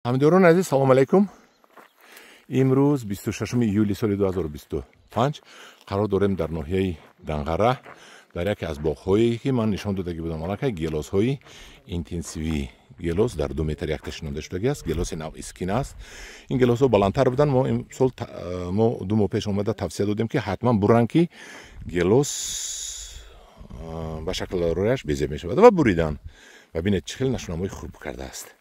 Ҳамдиёрони азиз, салому алайкум. Имрӯз 26 июли соли 2025 қарор дорем дар ноҳияи Данғара, дар яке аз боғҳое, ки ман нишон додагӣ будам. Аллакай гелосҳои интенсивӣ, гелос дар 2 метр якта шинонда шудагӣ аст. Гелоси навъи Скина аст. Ин гелосҳо баландтар буданд. Мо имсол, мо 2 моҳ пеш омада тавсия додем, ки ҳатман буранд, ки гелос ба шаклрояш безеб мешавад, ва буридан. Ва бинед, чӣ хел нашунамои хуб кардааст.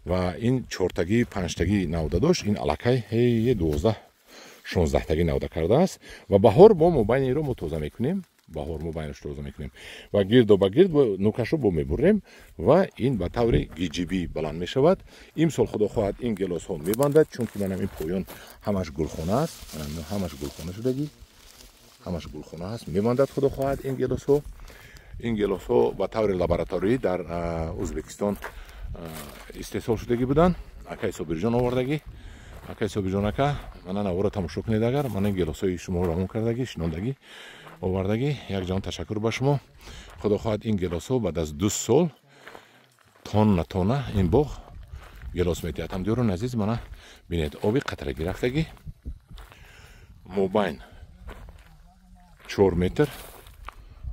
Ва ин чортагӣ, панҷтагӣ навда дошт, ин аллакай ҳе 12, 16-тагӣ навда кардааст. Ва баҳор мо мобайни инро мо тоза мекунем, баҳор мо байнаш тоза мекунем ва гирдо ба гирд нукашро бо мебурем ва ин ба таври гиҷибӣ баланд мешавад. Имсол, худо хоҳад, ин гелосҳо мебандад, чунки манам ин поён ҳамаш гулхона аст, ҳамаш гулхона шудагӣ, ҳамаш гулхона аст. Мебандад, худо хоҳад, ин гелосҳо. Ин гелосҳо ба таври лабораторӣ дар Ӯзбекистон истеҳсол шудагӣ буданд. Акаи Собирҷон овардагӣ. Акаи Собирҷон ака, мана наворо тамошо кунед. Агар мана гелосҳои шумо равон кардагӣ, шинондагӣ, овардагӣ, якҷаҳон ташаккур ба шумо. Худо хоҳад, ин гелосҳо баъд аз 2 сол тонна тонна ин боғ гелос медиҳад. Ҳамдиёрони азиз, мана бинед, оби қатрагӣ рафтагӣ, мобайн 4 метр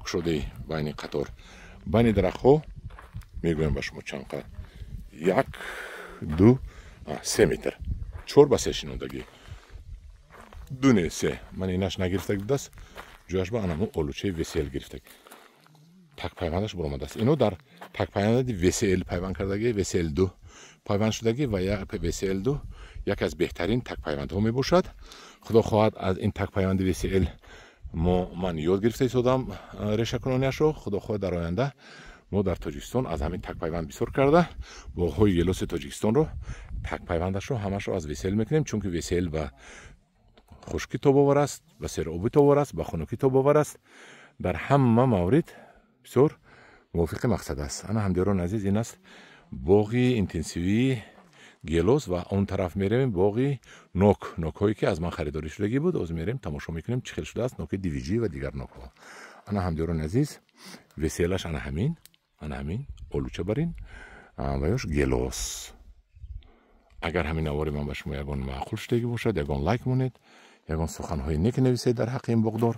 кушодаи байни қатор, байни дарахтҳо. Мегӯям ба шумо, чанд қад: як, ду, 3 метр, 4 ба 3 шинондагӣ, ду не, се. Ман инаш нагирифтагӣ будааст, ҷояш ба анаму олучаи ВСЛ гирифтагӣ, такпайвандаш буромадааст. Ино дар такпайванди ВСЛ пайванд кардагӣ, ВСЛ 2 пайванд шудагӣ. Ва ВСЛ 2 яке аз беҳтарин такпайвандҳо мебошад. Худо хоҳад, аз ин такпайванди ВСЛ мо ман ёд гирифта истодам решакунониашро. Худо хоҳад, дар оянда мо дар Тоҷикистон аз ҳамин такпайванд бисёр карда, боғҳои гелоси Тоҷикистонро такпайвандашро ҳамашро аз ВСЛ мекунем, чунки ВСЛ ба хушкӣ тобовар аст, ба серобӣ тобовар аст, ба хунукӣ тобовар аст, дар ҳама маврид бисёр мувофиқи мақсад аст. Ана, ҳамдиёрони азиз, ин аст боғи интенсивии гелос. Ва он тараф меравем, боғи нок, нокҳое, ки аз ман харидорӣ шудагӣ буд. Ҳозир мерем, тамошо мекунем, чӣ хел шудааст ноки дивиҷӣ ва дигар нокҳо. Ана, ҳамдиёрони азиз, ВСЛаш ана ҳамин, ана ҳамин олуча барин ва ёш гелос. Агар ҳамин навори ман ба шумо ягон маъқул шудагӣ бошад, ягон лайк монед, ягон суханҳои нек нависед дар ҳаққи ин боғдор.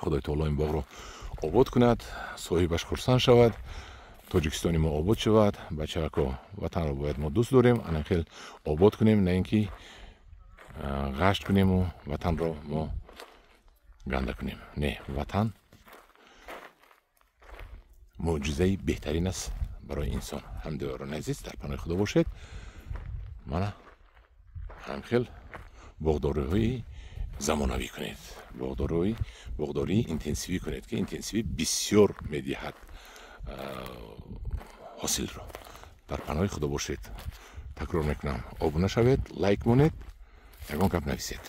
Худои таоло ин боғро обод кунад, соҳибаш хурсанд шавад, Тоҷикистони мо обод шавад. Бачако, ватанро бояд мо дӯст дорем, ана хел обод кунем, на ин ки ғашт кунему ватанро мо ганда кунем. Не, ватан мӯъҷизаи беҳтарин аст барои инсон. Ҳамдиёрони азиз, дар паноҳи Худо бошед. Мана ҳамхел боғдориҳои замонавӣ кунед, боғдории интенсивӣ кунед, ки интенсивӣ бисёр медиҳад ҳосилро. Дар паноҳи Худо бошед. Такрор мекунам, обуна шавед, лайк монед, ягон гап нависед.